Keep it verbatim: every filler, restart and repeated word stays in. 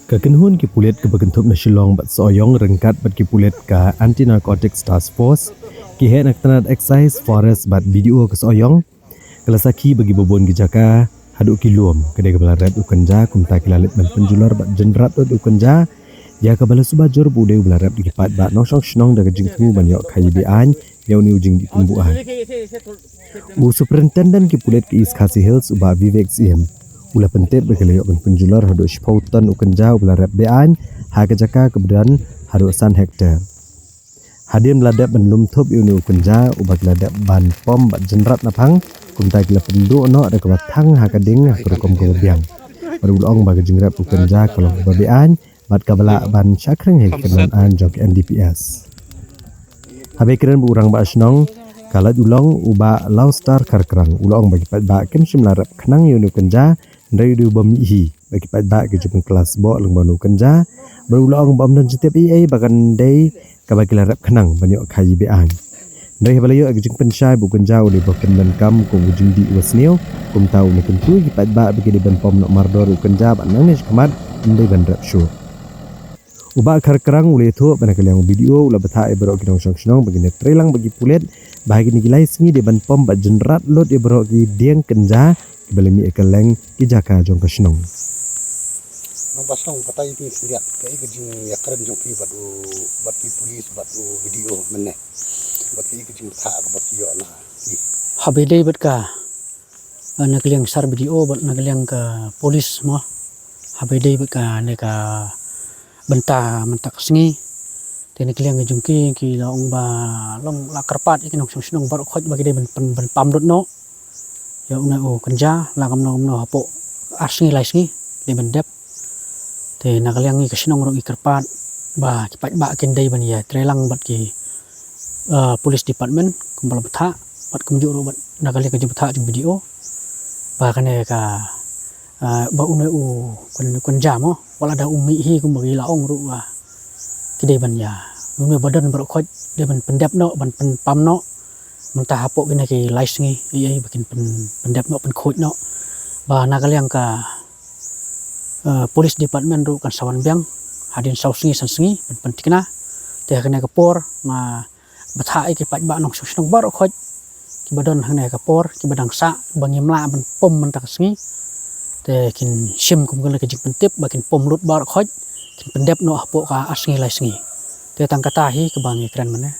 Ka kynhun ki pulit kaba kynthup na Shillong bad Sohiong ryngkat bad ki pulit ka Anti Narcotics Task Force, ki heh na ka tnat Excise, Forest bad B D O ka Sohiong, ka la sakhi ba kiba bun ki jaka haduh ki lum, ka dei kaba la rep u kynja, kumta ki la leit ban pynjulor bad jynrat lut u kynja, ïa kaba la suba jur ba u dei uba la rep da ki paidbah nongshong shnong da ka jingthmu ban ïoh khaïi be-aiñ ïa une u jingdih kumbu-aiñ. U Superintendent ki pulit ka East Khasi Hills, u Bah Vivek Syiem, u la pyntip ba ki la ïoh ban pynjulor haduh shiphew ton u kynja uba la rep be-aiñ ha ka jaka kaba don haduh san hektar. Hadien ba la dep ban lum thup ïa une u kynja uba ki la dep ban pom bad jynrat naphang, kumta ki la pynduh noh da kaba thang ha ka ding ha ka rukom kaba biang. Bad u la ong ba ka jingrep u kynja ka long kaba be-aiñ bad kaba lah ban shah khring ha ki kyndon aiñ jong ka N D P S. Haba ïakren bad u rangbah shnong, ka lait u long u Bah Laustar Kharkrang, u la ong ba ki paidbah kim shym la rep khnang ïa une u kynja, hynrei u dei uba mih hi, ba ki paidbah ki ju pynkylla sboh lyngba une u kynja, bad u la ong ba ym don jingtip ei ei ba kan dei kaba ki la rep khnang ban ïoh khaïi be-aiñ. Hynrei haba la ïoh ka jingpynshai ba u kynja u dei uba pyndonkam kum u jingdih uba sniew, kumta u la kyntu ïa ki paidbah ba ki dei ban pom noh mardor u kynja bad nangne shakhmat ym dei ban rep shuh. U Bah Kharkrang u la ïathuh ba na ka liang u B D O u la bthah ïa baroh ki nongshong shnong ba kin ïatreilang bad ki pulit ba ha kine ki lai sngi dei ban pom bad jynrat lut ïa baroh ki dieng kynja kiba la mih ha kylleng ki jaka jong ka shnong. Nongba shnong, batai ïa phi khyndiat, kaei ka jingïakren jong phi bad u, bad ki pulit bad u B D O mynne? Bad kaei ka jingbthah kaba phi ïoh na phi? Haba ïadei bad ka, eh, na ka liang sar B D O bad na ka liang ka pulit mo. Haba ïadei bad kane ka bynta mynta ka sngi, te na ka liang ka jong ki, ki la ong ba long la kyrpad ïa ki nongshong shnong baroh khoit ba ki dei ban pyn, ban pam lut noh ïa une u kynja, la kumno kumno hapoh ar sngi lai sngi dei ban dep. Te na ka liang ngi ka shnong ruh ngi kyrpad ba ki paidbah kin dei ban ïatreilang bad ki, eh, police department kumba la bthah, bad kumjuh ruh bad na ka liang ka jingbthah jong B D O ba kane ka, eh, ba une u kyn, kynja mo, wat lada u mih hi kumba ki la ong ruh ba ki dei ban ïa, une ba don baroh khoit dei ban pyndep noh, ban pynpam noh. Mynta hapoh kine ki lai sngi, ei ei ba kin pyn, pyndep noh, pynkhuid noh. Ba na ka liang ka, eh, police department ruh kan sa wan biang hadien saw sngi san sngi ban pynthikna. Te ha kane ka por nga bthah ïa ki paidbah nongshong shnong baroh khoit kiba don hangne ha ka por, kiba dang sah ba ngim lah ban pom mynta ka sngi, te kin shim kum kane ka jingpyntip ba kin pom lut baroh khoit, kin pyndep noh hapoh ka ar sngi lai sngi. Te tang kata hi kaba ngi kren mynne.